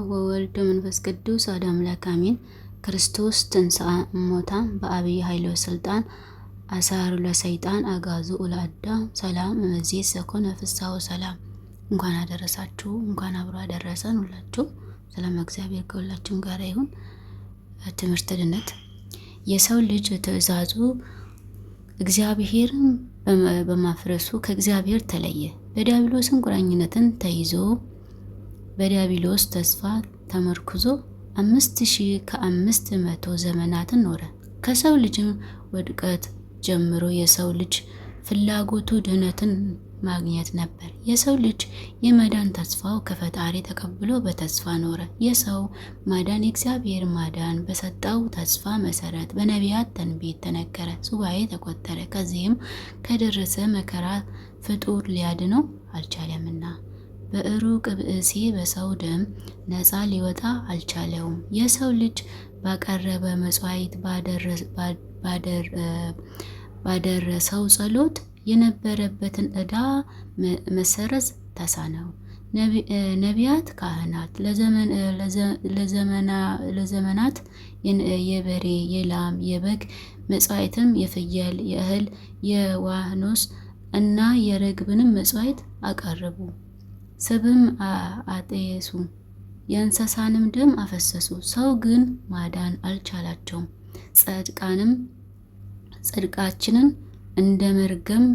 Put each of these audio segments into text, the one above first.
ወወልድ ወመንፈስ ቅዱስ አሐዱ አምላክ አሜን። ክርስቶስ ትንሣአ እሙታን በዐቢይ ኃይል ወሥልጣን አሰሮ ለሰይጣን አግዓዞ ለአዳም ሰላም እምይእዜሰ ኮነ ፍስሐ ወሰላም። እንኳን አደረሳችሁ፣ እንኳን አብሮ አደረሰን። ሁላችሁ ሰላም እግዚአብሔር ከሁላችሁም ጋር ይሁን። ትምህርተ ድነት የሰው ልጅ ትእዛዙ እግዚአብሔርን በማፍረሱ ከእግዚአብሔር ተለየ። በዲያብሎስን ቁራኝነትን ተይዞ በዲያብሎስ ተስፋ ተመርኩዞ 5500 ዘመናትን ኖረ። ከሰው ልጅም ውድቀት ጀምሮ የሰው ልጅ ፍላጎቱ ድህነትን ማግኘት ነበር። የሰው ልጅ የመዳን ተስፋው ከፈጣሪ ተቀብሎ በተስፋ ኖረ። የሰው ማዳን የእግዚአብሔር ማዳን በሰጠው ተስፋ መሰረት በነቢያት ትንቢት ተነገረ፣ ሱባኤ ተቆጠረ። ከዚህም ከደረሰ መከራ ፍጡር ሊያድነው አልቻለምና በዕሩቅ ብእሴ በሰው ደም ነፃ ሊወጣ አልቻለውም። የሰው ልጅ ባቀረበ መሥዋዕት ባደረሰው ጸሎት የነበረበትን ዕዳ መሰረዝ ተሳነው። ነቢያት፣ ካህናት ለዘመናት የበሬ፣ የላም፣ የበግ መሥዋዕትም፣ የፍየል፣ የእህል፣ የዋኖስ እና የርግብንም መሥዋዕት አቀረቡ። ስብም አጤሱ፣ የእንስሳንም ደም አፈሰሱ። ሰው ግን ማዳን አልቻላቸውም። ጻድቃንም ጽድቃችንን እንደ መርገም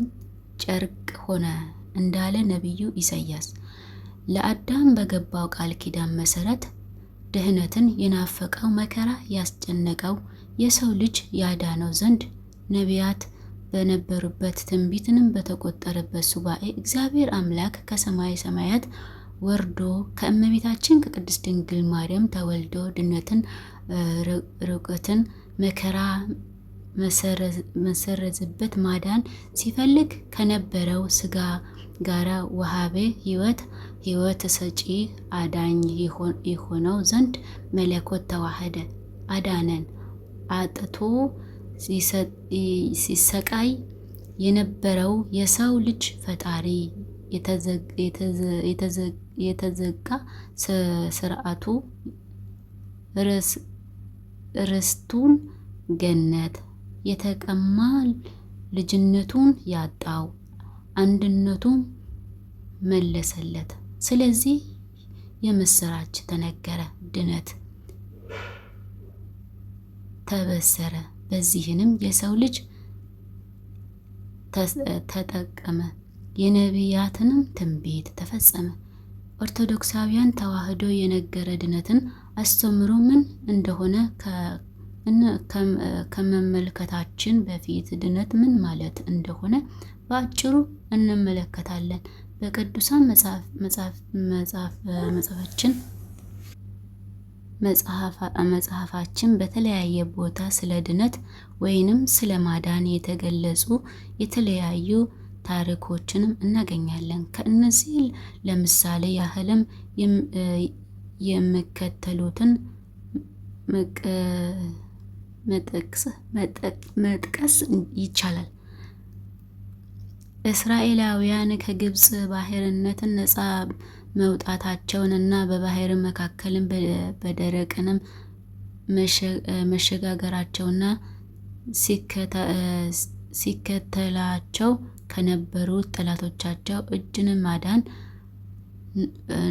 ጨርቅ ሆነ እንዳለ ነቢዩ ኢሳይያስ ለአዳም በገባው ቃል ኪዳን መሰረት ድህነትን የናፈቀው መከራ ያስጨነቀው የሰው ልጅ ያዳነው ዘንድ ነቢያት በነበሩበት ትንቢትንም በተቆጠረበት ሱባኤ እግዚአብሔር አምላክ ከሰማይ ሰማያት ወርዶ ከእመቤታችን ከቅድስት ድንግል ማርያም ተወልዶ ድነትን፣ ርቀትን፣ መከራ መሰረዝበት ማዳን ሲፈልግ ከነበረው ስጋ ጋራ ወሃቤ ሕይወት ሕይወት ሰጪ አዳኝ የሆነው ዘንድ መለኮት ተዋህደ አዳነን። አጥቶ ሲሰቃይ የነበረው የሰው ልጅ ፈጣሪ የተዘጋ ስርዓቱ ርስቱን ገነት የተቀማ ልጅነቱን ያጣው አንድነቱን መለሰለት። ስለዚህ የምስራች ተነገረ፣ ድነት ተበሰረ። በዚህንም የሰው ልጅ ተጠቀመ፣ የነቢያትንም ትንቢት ተፈጸመ። ኦርቶዶክሳውያን ተዋህዶ የነገረ ድነትን አስተምሮ ምን እንደሆነ ከመመልከታችን በፊት ድነት ምን ማለት እንደሆነ በአጭሩ እንመለከታለን። በቅዱሳን መጽሐፋችን መጽሐፋችን በተለያየ ቦታ ስለ ድነት ወይንም ስለ ማዳን የተገለጹ የተለያዩ ታሪኮችንም እናገኛለን። ከእነዚህ ለምሳሌ ያህልም የሚከተሉትን መጥቀስ ይቻላል። እስራኤላውያን ከግብፅ ባርነትን ነፃ መውጣታቸውን እና በባህር መካከልም በደረቅንም መሸጋገራቸውና ሲከተላቸው ከነበሩት ጠላቶቻቸው እጅን ማዳን፣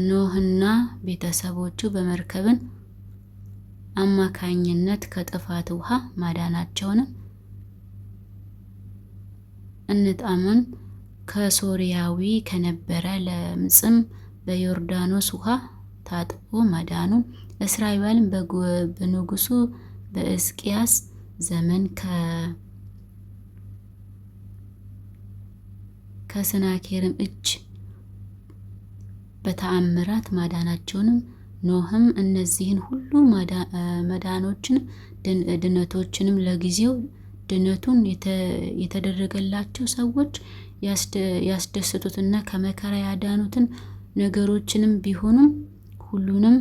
ኖህና ቤተሰቦቹ በመርከብን አማካኝነት ከጥፋት ውሃ ማዳናቸውንም፣ እንጣምን ከሶርያዊ ከነበረ ለምጽም በዮርዳኖስ ውሃ ታጥቦ መዳኑ፣ እስራኤል በንጉሱ በሕዝቅያስ ዘመን ከሰናክሬም እጅ በተአምራት ማዳናቸውንም፣ ኖህም እነዚህን ሁሉ መዳኖችን ድነቶችንም ለጊዜው ድነቱን የተደረገላቸው ሰዎች ያስደሰቱትና ከመከራ ያዳኑትን ነገሮችንም ቢሆኑም ሁሉንም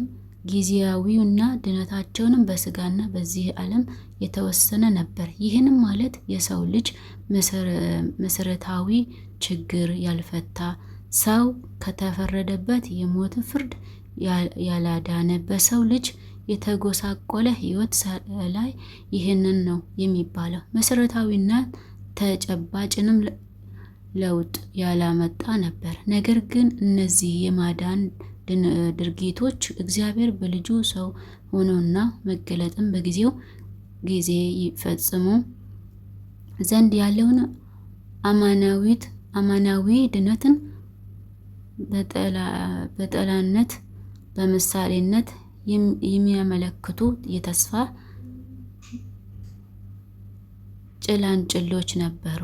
ጊዜያዊውና ድነታቸውንም በስጋና በዚህ ዓለም የተወሰነ ነበር። ይህንም ማለት የሰው ልጅ መሰረታዊ ችግር ያልፈታ ሰው ከተፈረደበት የሞት ፍርድ ያላዳነ በሰው ልጅ የተጎሳቆለ ሕይወት ላይ ይህንን ነው የሚባለው መሰረታዊና ተጨባጭንም ለውጥ ያላመጣ ነበር። ነገር ግን እነዚህ የማዳን ድርጊቶች እግዚአብሔር በልጁ ሰው ሆኖና መገለጥን በጊዜው ጊዜ ይፈጽሙ ዘንድ ያለውን አማናዊ ድነትን በጠላነት በምሳሌነት የሚያመለክቱ የተስፋ ጭላንጭሎች ነበሩ።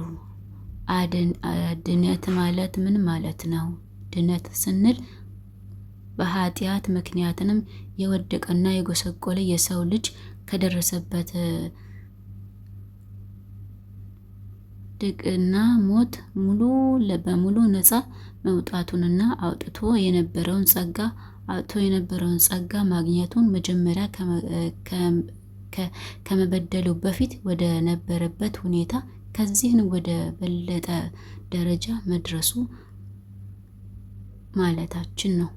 ድነት ማለት ምን ማለት ነው? ድነት ስንል በኃጢአት ምክንያትንም የወደቀና የጎሰቆለ የሰው ልጅ ከደረሰበት ድቅና ሞት ሙሉ በሙሉ ነፃ መውጣቱንና አውጥቶ የነበረውን ጸጋ ማግኘቱን መጀመሪያ ከመበደሉ በፊት ወደ ነበረበት ሁኔታ ከዚህን ወደ በለጠ ደረጃ መድረሱ ማለታችን ነው።